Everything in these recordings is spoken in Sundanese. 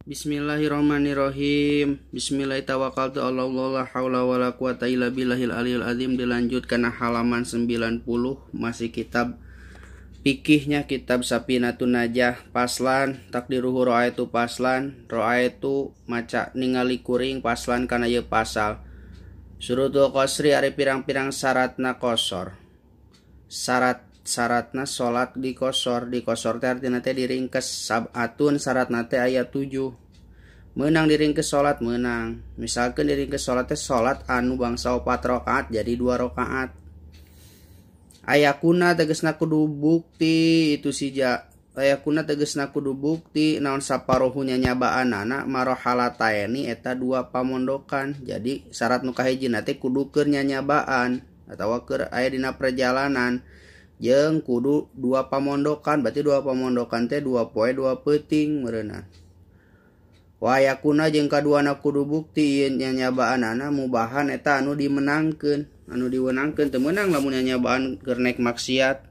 Bismillahirrahmanirrahim. Bismillahirrahmanirrahim. La haula wala quwata illa billahil aliyil azim. Dilanjutkan halaman 90, masih kitab fikihnya, kitab Safinatun Najah. Paslan takdiruhu ra'aitu paslan, ra'aitu maca ningali kuring paslan kana ieu pasal. Surutul qasri ari pirang-pirang syaratna qasar. Syaratna salat dikosor, dikosor teh artina teh diringkes. Sab'atun syaratna teh aya 7. Meunang diringkes salat meunang. Misalkeun diringkes salat teh salat anu bangsa 4 rakaat jadi 2 rakaat. Ayakuna tegasna kudu bukti itu sija. Ayakuna tegasna kudu bukti naon saparohunya nyabaanana marohalataeni eta 2 pamondokan. Jadi syarat nu kahijina teh kudu keur nyanyabaan atawa keur aya dina perjalanan. Jeung kudu 2 pamondokan, berarti 2 pamondokan teh 2 poe 2 peuting meureunna. Wayakuna jeung kaduana kudu bukti ieu nyanyabaanana mubahan eta anu dimenangkeun, anu diwenangkeun teu meunang lamun nyanyabaan keur naik maksiat.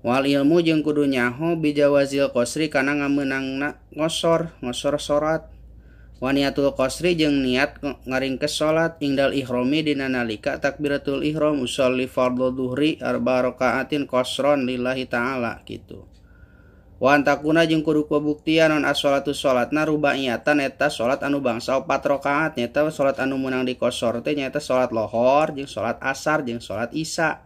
Wal ilmu jeung kudu nyaho bijawazil qasri kana ngamenangna ngosor, ngosor salat. Wa niatul qasri jeung niat ngaringkes salat ingdal ihrami dina nalika takbiratul ihram usolli fardhu dhuhri arba rakaatin qasran lillahi ta'ala gitu. Wa antakuna jeung kudu kabuktian non as-sholatu salatna rubaiyatan eta salat anu bangsa 4 rakaat, nyaeta salat anu meunang dikosor teh nyaeta salat lohor jeung salat asar jeung salat isya.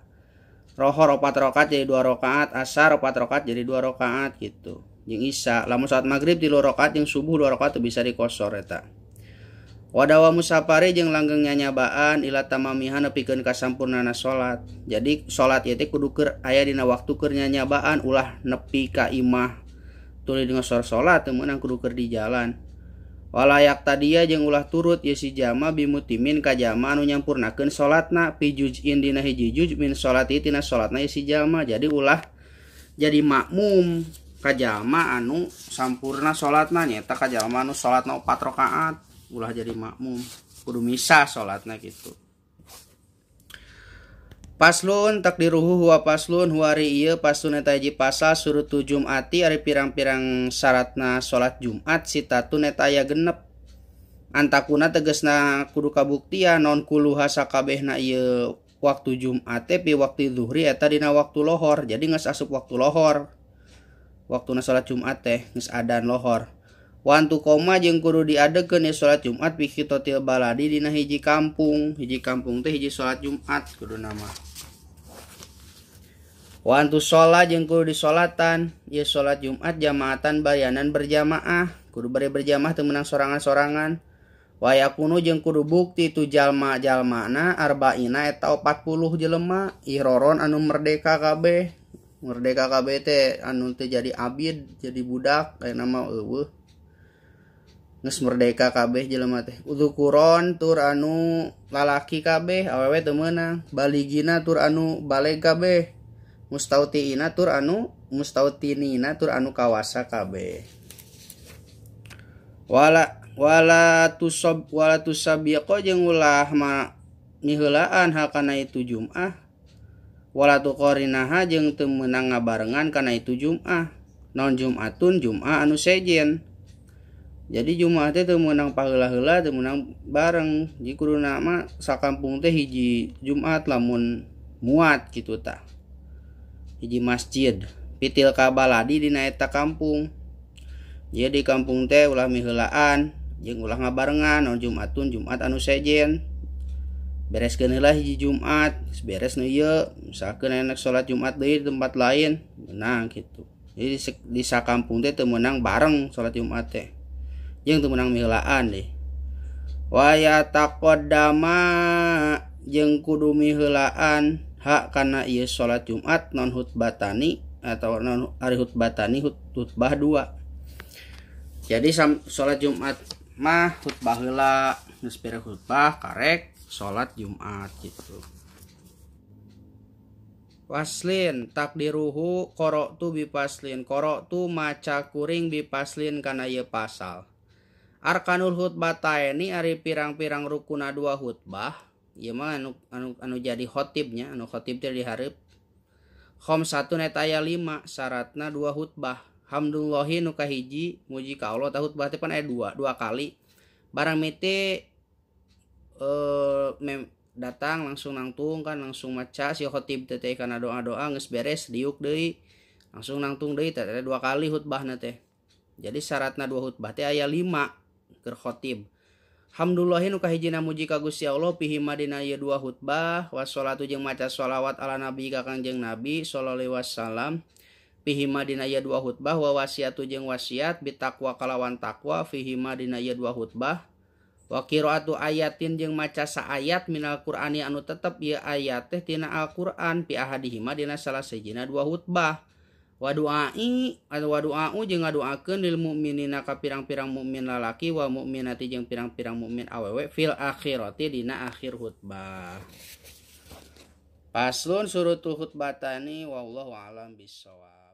Lohor 4 rakaat jadi 2 rakaat, asar 4 rakaat jadi 2 rakaat gitu. Jeung isya, lamun salat maghrib 3 rakaat jeung subuh 2 rakaat teu bisa dikosor eta. Wadawa musafari jeung langgeng nyanyabaan ila tamamiha nepikeun ka sampurnana salat. Jadi salat ieu teh kudu keur aya dina waktu keur nyanyabaan, ulah nepi ka imah tuluy ngosor salat teu meunang, kudu keur di jalan. Walayak tadia jeung ulah turut ieu si jama bimutimin ka jama anu nyampurnakeun salatna pi juz'in dina hiji juz min salati tina salatna ieu si jama. Jadi ulah jadi makmum ka jalma anu sampurna salatna, nyaeta ka jalma anu salatna 4 rakaat, ulah jadi makmum, kudu misah salatna gitu. Paslon takdiruhu huwa paslon huwa ari ieu paslon eta hiji pasal surutu Jumati ari pirang-pirang syaratna salat Jumat sitatun eta aya 6. Antakuna tegasna kudu kabuktian non kuluha sakabehna ieu waktu Jumat teh pi waktu zuhri eta dina waktu lohor. Jadi geus asup waktu lohor. Waktuna salat Jumat teh geus adan lohor. Wantu koma jeung kudu diadegeun ieu salat Jumat bi khitotil baladi dina hiji kampung. Hiji kampung teh hiji salat Jumat kudu nama. Wantu sholat jeung kudu disolatan ieu salat Jumat jamaatan bayanan berjamaah, kudu bari berjamaah teu meunang sorangan-sorangan. Wayakunu jeung kudu bukti tu jalma-jalmana arba'ina eta 40 jelema ihroron anu merdeka kabeh. Merdeka kabeh teh anu teu jadi abid, jadi budak aya nama eueuh. Geus merdeka kabeh jelema teh. Udzukuron tur anu lalaki kabeh, awewe teu meunang. Baligina tur anu baleg kabeh. Mustautiina tur anu mustautinina tur anu kawasa kabeh. Wala wala tusab wala tusabiqo jeung ulah ma miheulaan hakana itu Jumat. Wala tuqarinaha jeung teu meunang ngabarengan kana itu Jumat. Naon Jumatun Jumat anu sejen. Jadi Jumat teh teu meunang paheula-heula, teu meunang bareng. Jadi kuduna mah sakampung teh hiji Jumat lamun muat kitu tah. Hiji masjid pitil kabaladi dina eta kampung. Jadi di kampung teh ulah miheulaan jeung ulah ngabarengan naon Jumatun Jumat anu sejen. Bereskeun heula hiji Jumat, beres nu ieu, misalkeun enak salat Jumat deui di tempat lain, meunang kitu. Jadi di sakampung teh teu meunang bareng salat Jumat teh. Jeung teu meunang miheulaan deh. Wa yataqaddama jeung kudu miheulaan hak kana ieu salat Jumat non khutbatani atau non ari khutbatani khutbah 2. Jadi salat Jumat mah khutbah heula, geus beres khutbah karek salat Jumat gitu. Waslin takdiruhu qara'tu bi paslin, qara'tu maca kuring bi paslin kana ieu pasal. Arkanul khutbataini ari pirang-pirang rukuna 2 khutbah. Ieu mah anu jadi khotibnya, anu khotib teh dihareup. Khamsatun eta aya 5 syaratna 2 khutbah. Hamdulillahi nu kahiji muji ka Allah tah khutbah teh pan aya dua kali. Barang mete datang langsung nangtung kan langsung maca si khotib teh kana doa-doa geus beres diuk deui langsung nangtung deui teh dua kali khutbahna teh. Jadi syaratna dua khutbah teh aya 5 keur khotib. Hamdulillahi nu kahijina muji ka Gusti Allah fihi madina ieu dua khutbah wassalatu jeung maca sholawat ala nabi ka Kangjeng Nabi sallallahu alaihi wasallam fihi madina ieu dua khutbah wa wasiatu jeung wasiat bitaqwa kalawan takwa fihi madina ieu dua khutbah wa qiraatu ayatin jeung maca saayat minal Qur'ani anu tetep ieu ayat teh tina Al-Qur'an fi ahadihima dina salah sejina dua khutbah wa du'ai wa du'au jeung ngaduakeun lil mukminina ka pirang-pirang mukmin lalaki wa mukminati jeung pirang-pirang mukmin awewe fil akhirati dina akhir khutbah. Paslon surutul khutbatani wallahu alam bissawab.